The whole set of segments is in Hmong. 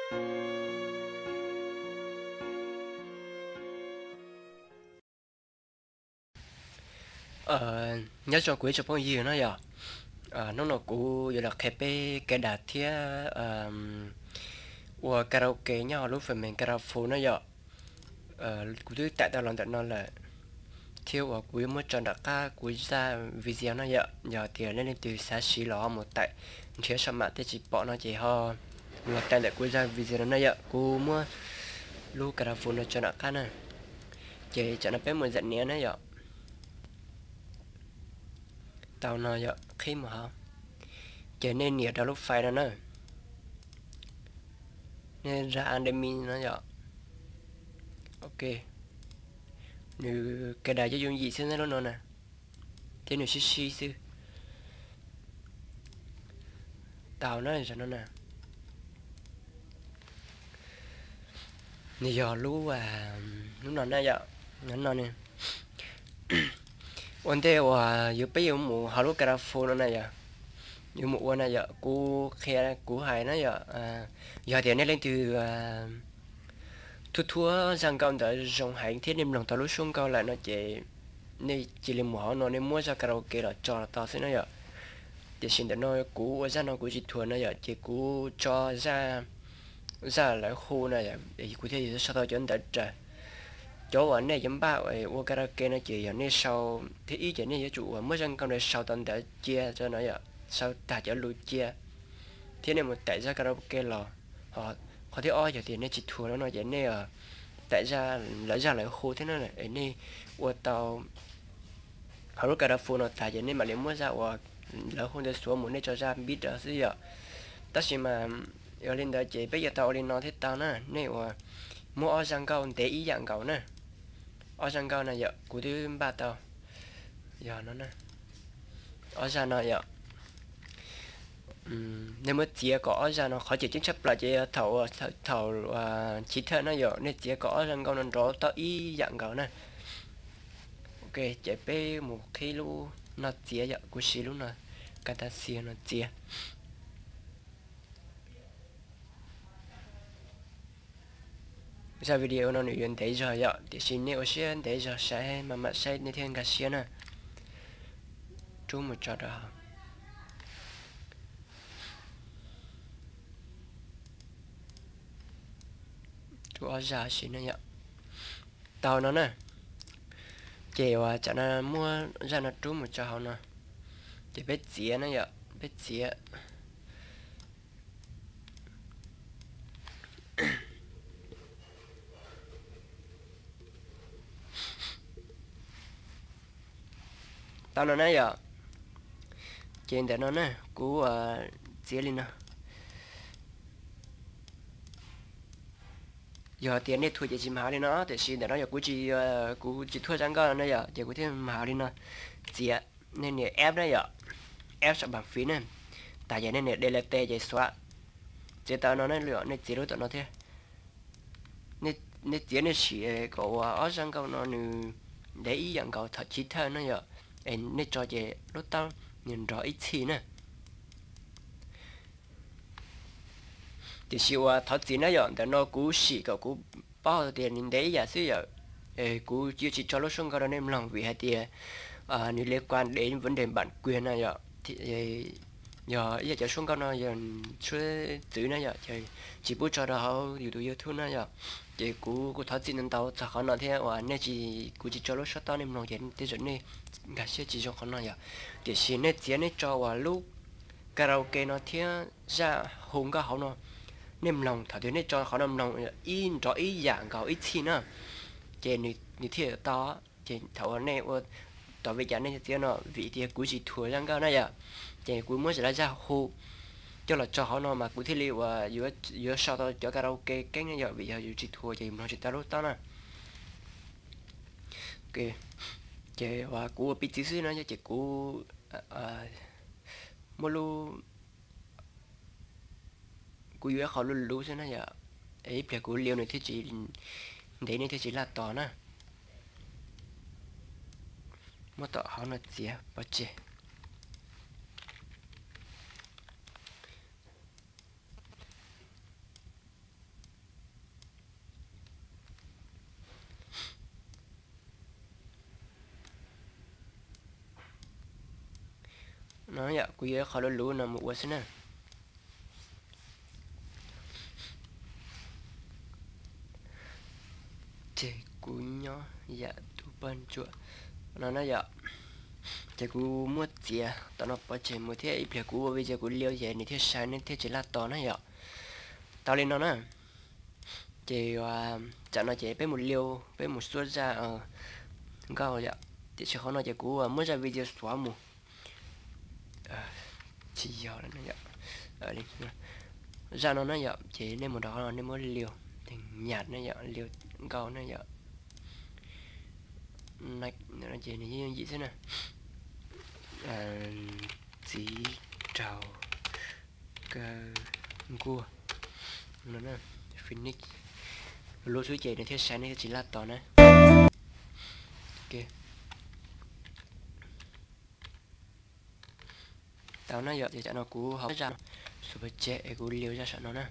Nyob zoo kuv ib tsoom phooj ywg no yom, hnub no kuv yuav los qhia peb cài đặt thiab ua karaoke nyob hauv lub phần mềm GaraFull no yom. Kuv twb tải tau los ntawm no lawm, thiab uas kuv yuav muab tso nram qab kuv zaj video no yom. Yog tias nej leej twg xav siv los ho mus tải nrhiav saum mam tej tsis pom no ces ho los tải ntawm kuv zaj video no na yom. Kuv muab lub GaraFull no tso nram qab na. Ces tsam no peb mus zam niam na yom. Tau no yom, qhib mus hauv. Ces nej nias rau lub file no na. Nej rau admin no yom. Ok. Nws cài đặt yooj yooj yim xwb na lub no na. Thiab nws sib sib xwb. Tau na, zaum no na. Nws yog lub, lub no na yom. Lub no ne. Ua ntej uas yus peb yuav mus hauv lub GaraFull no na yom, yuav mus ua na yom, kuv qhia kuv hais na yom. Yog tias nej leej twg thuab thuab zaj nkauj ntawd zoo heev thiab nej mloog tau lub suab nkauj lawm no ces nej cia li mus hauv no nej muab zaj karaoke los tso los tau xwb na yom. Tiam sis ntawm no kuv ua zaj no kuv tsis thuam no yom, ces kuv tso zaj, zaj lawv hu na yom, kuv thiaj yuav sau tau cov ntawd raws. Cov uas nej yuav npaj ua karaoke no ces yog nej sau, thib ib ces nej yuav tsum uas muab zaj nkauj ntawd sau tau ntawd cia no yom, sau tag cov lus cia, thiab nej mus tải zaj karaoke los. Ho qhov thib ob yog tias nej tsis thuam no ces nej tải zaj, lawv zaj lawv hu thiab na, nej ua tau hauv lub GaraFull no tag ces nej mam li muab zaj uas lawv hu ntawd xuav mus nej tso zaj beat rau xwb yom. Tab sis mas yog li ntawd ces peb yuav tau ua li no thiaj tau na, nej uas muab ob zaj nkauj ntev ib yam nkaus na. Ob zaj nkauj no yom, kuv twb npaj tau, yog no na, ob zaj no yom. Nej muab txiav kom ob zaj no, qhov tseem ceeb tshaj plaws ces yog thaum, thaum chiv thawj na yom, nej txiav kom ob zaj nkauj no nrov tau ib yam nkaus na. Ok, ces peb mus qhib lub no txiav yom, kuv siv lub no, Camtasia no txiav. Zaj video no nws yuav ntev zog yom, tiam sis nej ua siab ntev zog saib mas mam saib nej thiaj nkag siab na. Rub mus tso rau hauv. Rub ob zaj sim no yom. Tau no na. Ces uas tsam no muab zaj no rub mus tso hauv no. Ces peb txiav na yom, peb txiav. Tau no na yom. Ces ntawm no na, kuv txiav li no. Yog tias nej thuam ces tsis mas hauv li no, tiam sis ntawm no yog kuv tsis, kuv tsis thuam zaj nkauj no na yom, ces kuv thiaj mas hauv li no. Txiav, nej nias F na yom, F sau bàn phím na, tas ces nej nias D L T ces xuav. Txiav tau no na, nej txiav lub tom no thiab. Nej txiav nej sim kom uas ob zaj nkauj no nws ntev ib yam nkaus thaum chiv thawj na yom, es nej tso ces lub taub nws nrov ib txhis na. Tiam sis uas thov txim na yom, ntawm no kuv sim kom kuv paub tias nws ntev ib yam xwb yom. Kuv yuav tsis tso lub suab nkauj rau nej mloog vim hais tias nws liên quan đến vấn đề bản quyền na yom. Yog ib yam cov suab nkauj no yog suab txwv na yom, ces tsis pub tso rau hauv yus tus YouTube na yom. Ces kuv kuj thov txim ntau ntau txog qhov no thiab uas nej tsis, kuv tsis tso lub suab taub nej mloog ces tej zaum nej nkag siab tsis zoo qhov no yom. Tiam sis nej txiav nej tso uas lub karaoke no thiab zaj hu nkauj hauv no, nej mloog thaum twg nej tso qhov no mloog ib nrov ib yam nkaus ib txhis na, ces nws thiaj yuav tau. Ces thaum uas nej ua, tos vim cas nej txiav no, vim tias kuv tsis thuam zaj nkauj na yom, ces kuv muab zaj hu coj los tso hauv no mas kuv thiaj li uas yuav sau tau cov karaoke keeb na yom, vim yog yus tsis thuam ces yus mloog tsis tau lub taub na. Ces uas kuv ua piv txwv xwb no ces kuv muab lub, kuv yuav ib qho luv luv xwb na yom, ib pliag kuv liu nws thiaj tsis ntev, nej thiaj tsis laj tos na. Muab tom hauv no txiav pov tseg. Yom, kuv yuav ib qho luv luv no mus ua xwb na. Ces kuv nyob yam tus poj ntsuam no na yom. Ces kuv muab txiav tom no pov tseg mus thiab ib pliag kuv ua video kuv liu ces nws thiaj sai, nws thiaj tsis laj tos na yom. Tau li no na. Ces tsam no ces peb mus liu, peb mus xuab zaj nkauj yom. Tiam sis qhov no ces kuv muab zaj video xuav mus tsis yog lawm. Zaj no na yom, ces nej mus rau qhov no nej muab liu, nyam na yom, liu nkauj na yom. Ces nws yooj yim xwb na. Txiv raug kaw nkuaj no na, Phoenix. Lub xwb ces nws thiaj sai, nws thiaj tsis laj tos na. Tau na yom, ces tam no kuv ho zaj no xuas pov tseg es kuv liu zaj saum no na.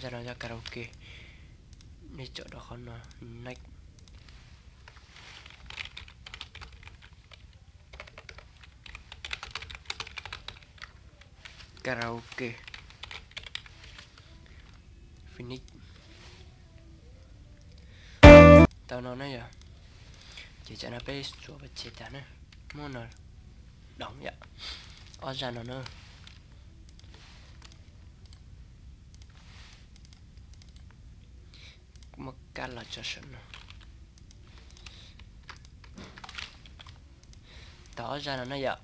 Zaj no zaj karaoke, nej tsom rau qhov no, next. Karaoke, Phoenix. Tau no na yom. Ces tsam no peb xuas pov tseg tag na, muab no doom yom. Ob zaj no na, muab kab los tso saum no. Tau ob zaj no na yom.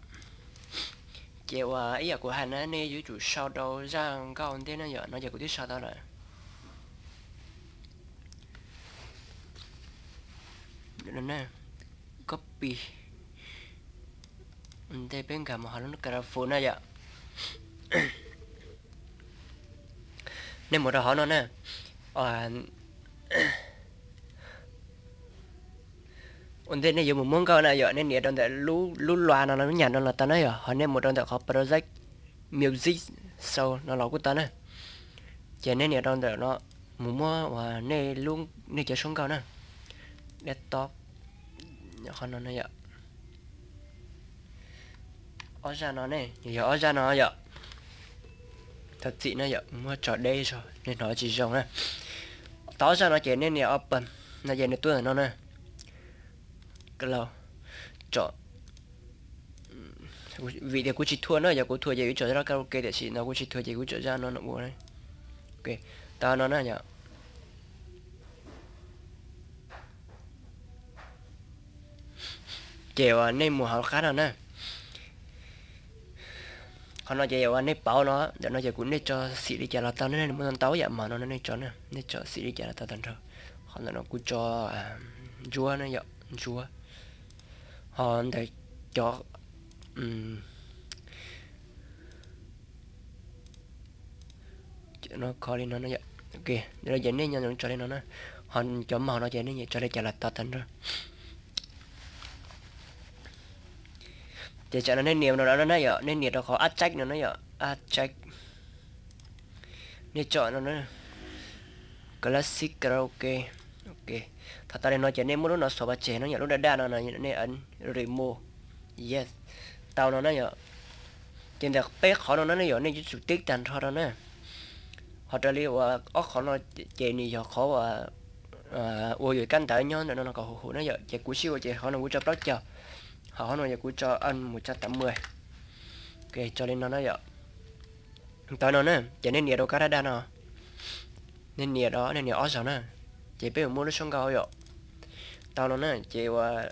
Ces uas ib yam kuv hais na, nej yuav tsum sau rau zaj nkauj ntej na yom, no ces kuv twb sau tau lawm. Copy. Ntej peb nkag mus hauv lub karaoke na yom. Nej mus rau hauv no na. Ua ntej nej yuav mus muab nkauj na yom, nej nias rau ntawm lub lua no, lub nyam no los tau na yom, ho nej mus rau ntawm qhov project music sau no los kuj tau na. Ces nej nias rau ntawm no mus muab uas nej lub, nej cov suab nkauj na. Desktop, qhov no na yom. Ob zaj no ne, yog ob zaj no yom. Thov txim na yom, muab tso deb zog nej hnov tsis zoo na. Tau ob zaj no ces nej nias open no ces nws tuaj ntawm no na. Vim tias kuv tsis thuam na, yog kuv thuam ces yuav tsom zaj karaoke, tiam sis no kuv tsis thuam ces kuv tsom zaj no ua. Tau no na yom. Ces uas nej mus hauv qab no na. Qhov no ces uas nej pauv no, ntawm no ces kuv, nej tso xim li cas los tau, nej muaj ntau yam mos no nej tso na, nej tso xim li cas los tau tag nrho. Qhov ntawm no kuv tso ntsuab na yom, ntsuab. Ho ntawm cov no kho li no, ces nej nyob tso li no na. Ho cov mos no ces nej nyiam tso li cas los tau tag nrho. Ces tsam no nej nias no na yom, nej nias rau qhov add track no na yom, add track. Nej tsom no na, classic karaoke. Ok, thaum tau li no ces nej muab lub no xuas pov tseg no yom, lub daj daj no nej ấn remove. Yes, tau no na yom. Ces ntawm peb qhov no na yom, nej yuav tsum tick tag nrho rau na. Ho raws li uas ob qhov no ces nws yog qhov uas ua yus kab ntawv nyob ntawm no kom huv huv na yom. Ces kuv sib ua ces qhov no kuv tso plaub caug, ho qhov no yog kuv tso ăn một trăm tám mươi. Ok, tso li no na yom. Tau no na, ces nej nias rau kab daj daj no, nej nias rau, nej nias ob zaug na, ces peb yuav muab lub suab nkauj yom. Tau no na, ces uas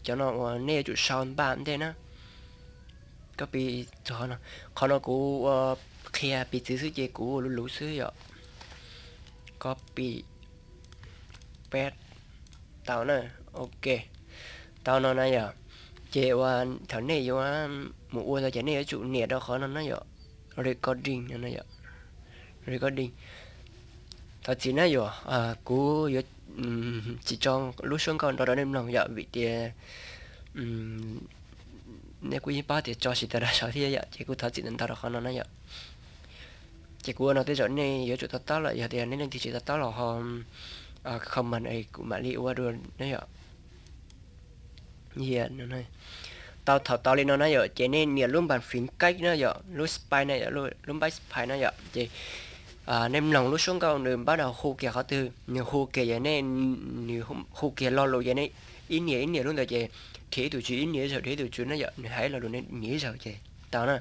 cov no uas nej yuav tsum sau npaj ntej na. Copy, qhov no kuv ua qhia piv txwv xwb ces kuv ua luv luv xwb yom. Copy, paste, tau na. Ok, tau no na yom. Ces uas thaum nej yuav mus ua tau ces nej yuav tsum nias rau qhov no na yom, recording no na yom, recording. Thov txim na yom, kuv yuav tsis tso lub suab nkauj nrov rau nej mloog yom, vim tias nej kuj yeej paub tias tso tsis tau rau saud thiab yom, ces kuv thov txim ntau ntau rau qhov no na yom. Ces kuv ua no tej zaum nej yuav tsum to taub lawm, yog tias nej leej twg tsis to taub los ho comment kuv mam li ua dua na yom. Tau thaum tau li no na yom, ces nej nias lub npas phim kaib na yom, lub spy na yom, lub npab spy na yom, ces nej mloog lub suab nkauj nws npab daus hu kiag qhov twg, nws hu kiag ces nej, nws hu kiag lo lus ces nej ib nias ib nias lub ntawd ces dhia ib tug tswv ib nias ib zaug, dhia ib tug tswv na yom, nws hais lo lus nej nias ib zaug ces tau na.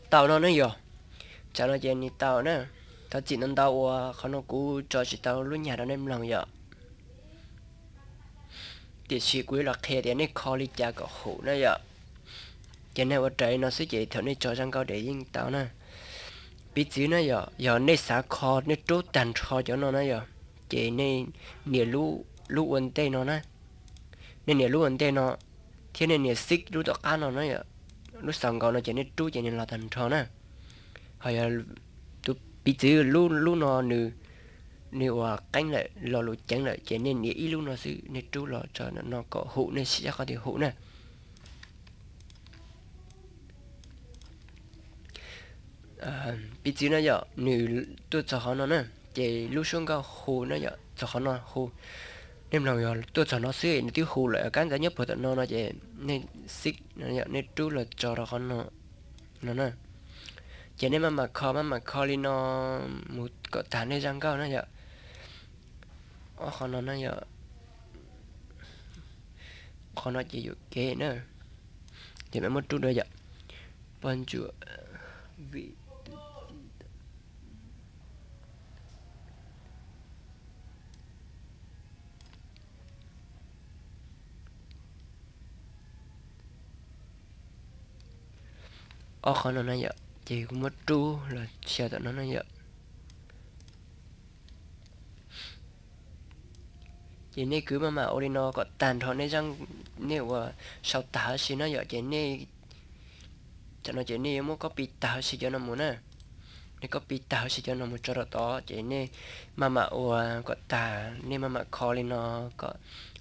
Tau no ne yog, tsam no ces nws tau na. Thov txim ntau ntau uas qhov no kuv tso tsis tau lub nyag rau nej mloog yom. Tiam sis kuv yuav los qhia tias nej kho li cas kom hum na yom. Ces nej ua raws li no xwb ces thaum nej tso zaj nkauj ces yeej tau na. Piv txwv na yom, yog nej xav kho nej rub tag nrho cov no na yom, ces nej nias lub ua ntej no na. Nej nias lub ua ntej no, thiab nej nias xib lub tom qab no na yom. Lub xaus nkaus no ces nej rub ces nws los tag nrho na. Ho yog tus piv txwv lub, lub no nws, nws ua qeeb lawm, lo lus ceev lawm ces nej nias ib lub no xwb, nej rub los tso no kom hum, nej siv zaj qhov tias hum na. Piv txwv na yom, nws tuaj txog qhov no na, ces lub suab nkauj hu na yom, txog qhov no hu. Nej mloog yog tuaj txog no xwb nws twb hu lawm, kab ntawv nyob puag tom no no ces nej xib, nej rub los tso rau qhov no, no na. Ces nej maj mam kho, maj mam kho li no mus kom tag nej zaj nkauj na yom. Ob qhov no na yom, qhov no ces yuam kev na, ces mam muab rub dua yom. Poj ntsuam vim ob qhov no na yom, ces kuv muab rub los xyaw tom no na yom. Ces nej kwv maj mam ua li no kom tag nrho nej, nej ua sau tag huv si na yom, ces nej, tam no ces nej yuav muab copy tag huv si cov no mus na. Nej copy tag huv si cov no mus tso rau tod ces nej maj mam ua kom tag, nej maj mam kho li no kom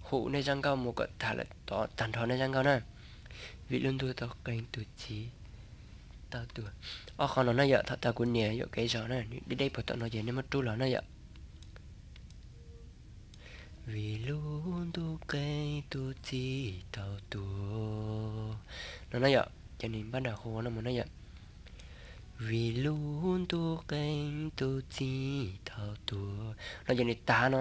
hum nej zaj nkauj mus kom tag lawm tod, tag nrho nej zaj nkauj na. Vim lub ntuj tau qee tus txiv tau tuag. Ob qhov no na yom, thaum tau kuv nias yuam kev zog na, nws deb deb puag tom no ces nej muab rub los na yom. Vim lub ntuj qee tus txiv tau tuag. No na yom, ces nws npaj nram hu no mus na yom. Vim lub ntuj qee tus txiv tau tuag. No ces nws tag no.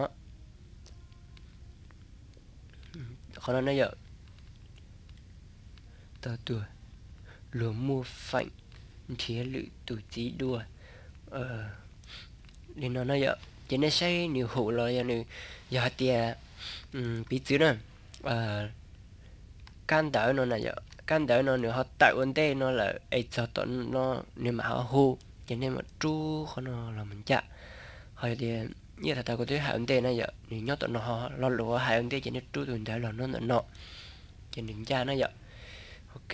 Qhov no na yom, tau tuag, luag muaj feem nrhiav lwm tus txiv dua. Li no na yom, ces nej saib nws hum los yog nws, yog hais tias, piv txwv na, kab ntawv no na yom, kab ntawv no nws ho tawm ua ntej no lawm es txog tom no nws mam ho hu, ces nej mam rub qhov no los mus ncaj. Ho yog tias, ib yam thaum kuv twb hais ua ntej na yom, nws nyob tom no, lo lus hais ua ntej ces nej rub tus ntawv los nyob ntawm no, ces nws ncaj na yom. Ok,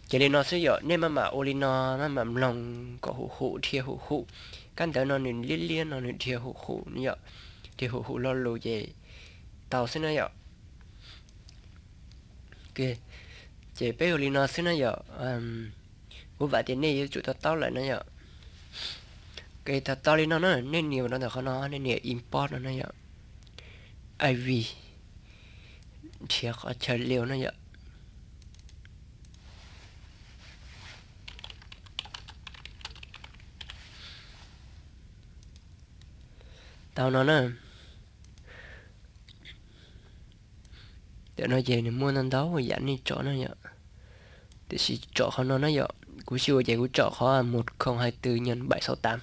ces li no xwb yom, nej maj mam ua li no, maj mam mloog kom hum hum, dhia hum hum. Kab ntawv no nws liab liab no nws dhia hum hum yom, dhia hum hum lo lus ces tau xwb na yom. Ces peb ua li no xwb na yom. Kuv vam tias nej yuav tsum to taub lawm na yom. Ces tau tau li no na, nej nias rau ntawm qhov no, nej nias import no na yom. Ivy, nrhiav qhov chaw liu na yom. Tau no na. Tam no ces nws muaj ntau ntau yam nej tso na yom. Tiam sis tsom qhov no na yom, kuv sib ua ces kuv tsom qhov một không hai tư nhân bảy sáu tám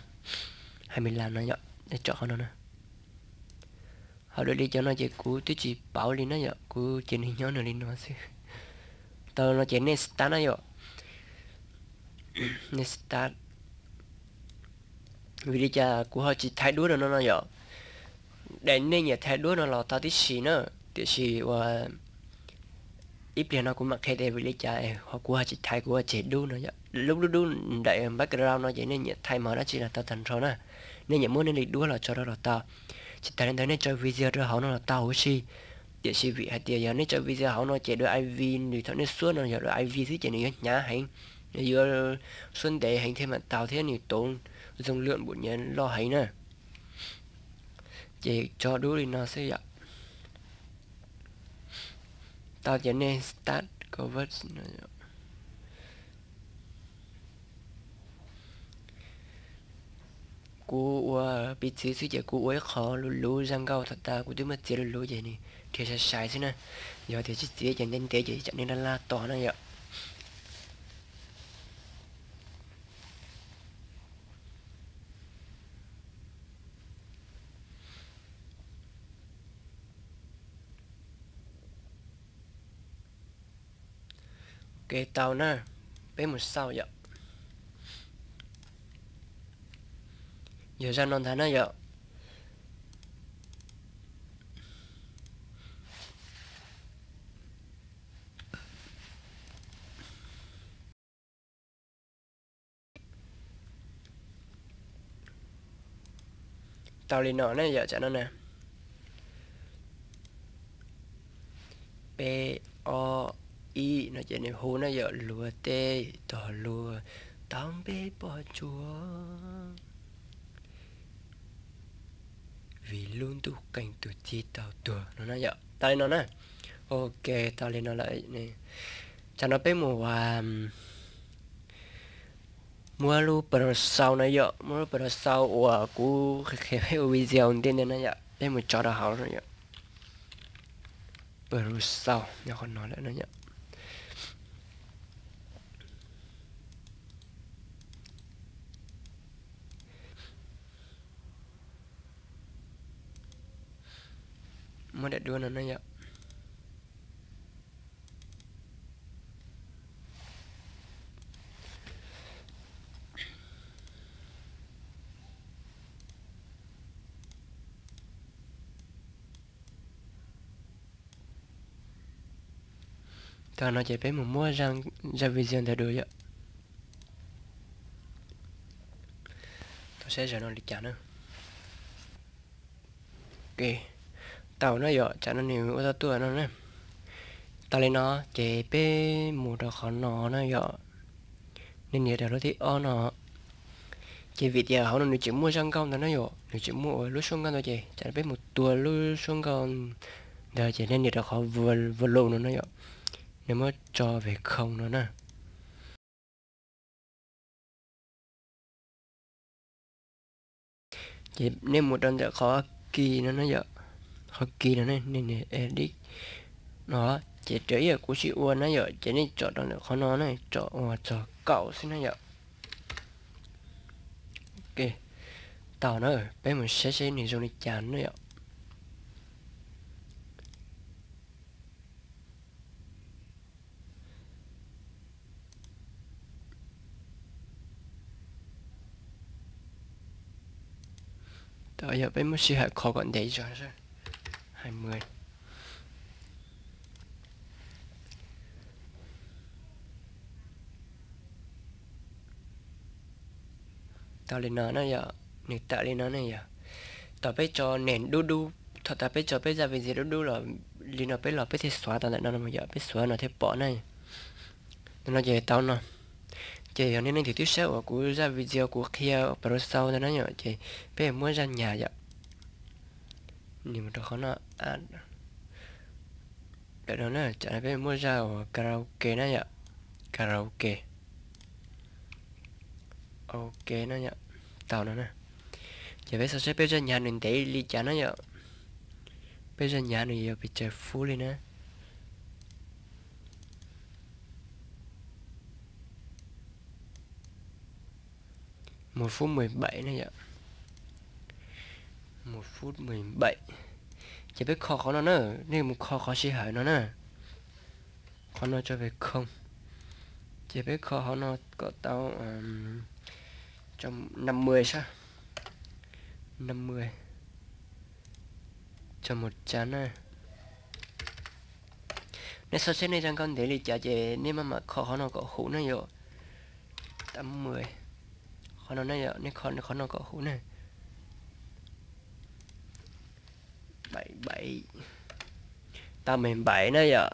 hai mươi lăm no yom, tsom qhov no na. Ho dua li cov no ces kuv twb tsis pauv li na yom, kuv cia nws nyob nws li no xwb. Tau no ces nej start na yom, nej start. Vim li cas kuv ho tsis thaij duab rau no no yom? Dam nej nyiam thaij duab no los tau tib si na, tiam sis ua ib pliag no kuv mam qhia tias vim li cas ho kuv ho tsis thaij, kuv ho tseg dub no yom. Lub dub dub nraim background no ces nej nyiam thaij mos dab tsi los tau tag nrho na. Nej nyiam muab nej li duab los tso rau los tau. Tsis tas li ntawd nej tso video rau hauv no los tau huv si. Tiam sis vim hais tias yog nej tso video hauv no ces dua I V nws thaum nej suab no yog dua I V xwb ces nws yuav hnyav heev, nws yuav suab ntev heev thiaj mam tau thiab nws tốn dung lượng npaum nyias loj heev na. Ces tso dub li no xwb yom. Tau ces nej start cover no. Kuv ua piv txwv xwb ces kuv ua ib qho luv luv zaj nkauj thaum tas kuv twb muab txiav luv luv ces nws dhia sai sai xwb na. Yog tias tsis txiav ces ntev ntev ces tsam nej laj laj tos na yom. Ok, tau na, peb mus xauj yom. Yog zaj no ntag na yom. Tau li no na yom, tsam no na. Peb, ob, ib no ces nws hu na yom, luag tej tog luag tau npe poj tsuas, vim lub ntuj qees tus txiv tau tuag no na yom. Tau li no na. Ok, tau li no lawm. Tsam no peb mus ua muab lub Pro Sau no yom, muab lub Pro Sau uas kuv qhia peb ua video ntiaj ntawd no yom, peb mus tso rau hauv no yom. Pro Sau nyob qhov no lawm no yom. Muab daim duab no na yom. Tag no ces peb mus muab zaj video ntawd dua yom. Tau saib zaj no li cas na. Ok, tau na yom, tsam no nws ua tau tuaj no na. Tau li no ces peb mus rau qhov no na yom. Nej nias rau lub thib ob no. Ces vim tias hauv no nws tseem muaj zaj nkauj ntawd na yom, nws tseem muaj ua lub suab nkauj ntawd ces tsam no peb mus tua lub suab nkauj ntawd ces nej nias rau qhov volume no na yom. Nej muab tso về không no na. Ces nej mus rau ntawm qhov kis no na yom, qhov kis no ne, nej nias edit no, ces raws ib yam kuv tsis ua na yom, ces nej tsom rau ntawm qhov no na, tsom ua txog kaum xwb na yom. Ok, tau na, peb mus saib saib nws zoo li cas na yom. Tau yog peb muab sij hawm kho kom ntev zog, hai mươi. Tau li no na yom, nws tawm li no ne yom. Thaum peb tso nền dub dub, thaum tas peb tso peb zaj video dub dub los li no peb los peb thiaj xuav tau ntawm no yom, peb xuav no thiaj pom na. Ntawm no ces tau no. Ces yog nej leej twg twb saib uas kuv zaj video kuv qhia Pro Sau ntawd na yom, ces peb muab zaj nyas yom. Nws mus rau qhov no, ntawm no na, tsam no peb muab zaj uas karaoke na yom, karaoke. Ok na yom, tau no na. Ces peb xauj saib peb zaj nyas nws ntev li cas na yom. Peb zaj nyas nws yuav pes tsawg fub li na. Một phút mười bảy na yom. Một phút mười bảy. Ces peb kho qhov no na, nej mus kho qhov sij hawm no na. Qhov no cho về không. Ces peb kho qhov no kom tau năm mươi saib. Năm mươi cho một trăm na. Nej xav saib nej zaj nkauj ntev li cas ces nej maj mam kho qhov no kom huv na yom. Tám mươi. Qhov no na yom, nej kho qhov no kom huv na. Bảy bảy. Tau mười bảy na yom.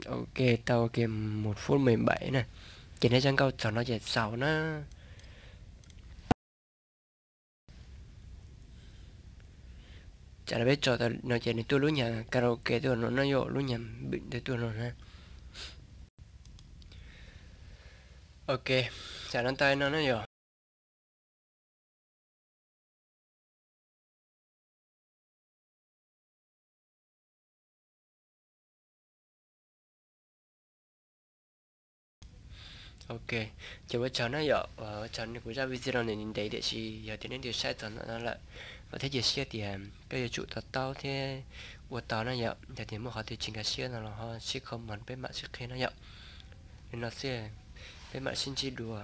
Ok, tau ok, một phút mười bảy na. Ces nej zaj nkauj txog no ces xaus na. Tsam no peb tso tau no ces nws tuaj lub nyuag karaoke tuaj no na yom, lub nyuag npim ntawd tuaj no na. Ok, tsam no tau no na yom. Ok, ces ua tsaug na yom, ua tsaug kuv zaj video no nws ntev tiam sis yog tias nej twb saib txog ntawm no lawm, vam thiab cia siab tias koj yuav tsum to taub thiab ua tau na yom. Yog tias muaj qhov twg tsis nkag siab no los ho sib comment peb mam sib qhia na yom. Li no xwb, peb mam sib ntsib dua.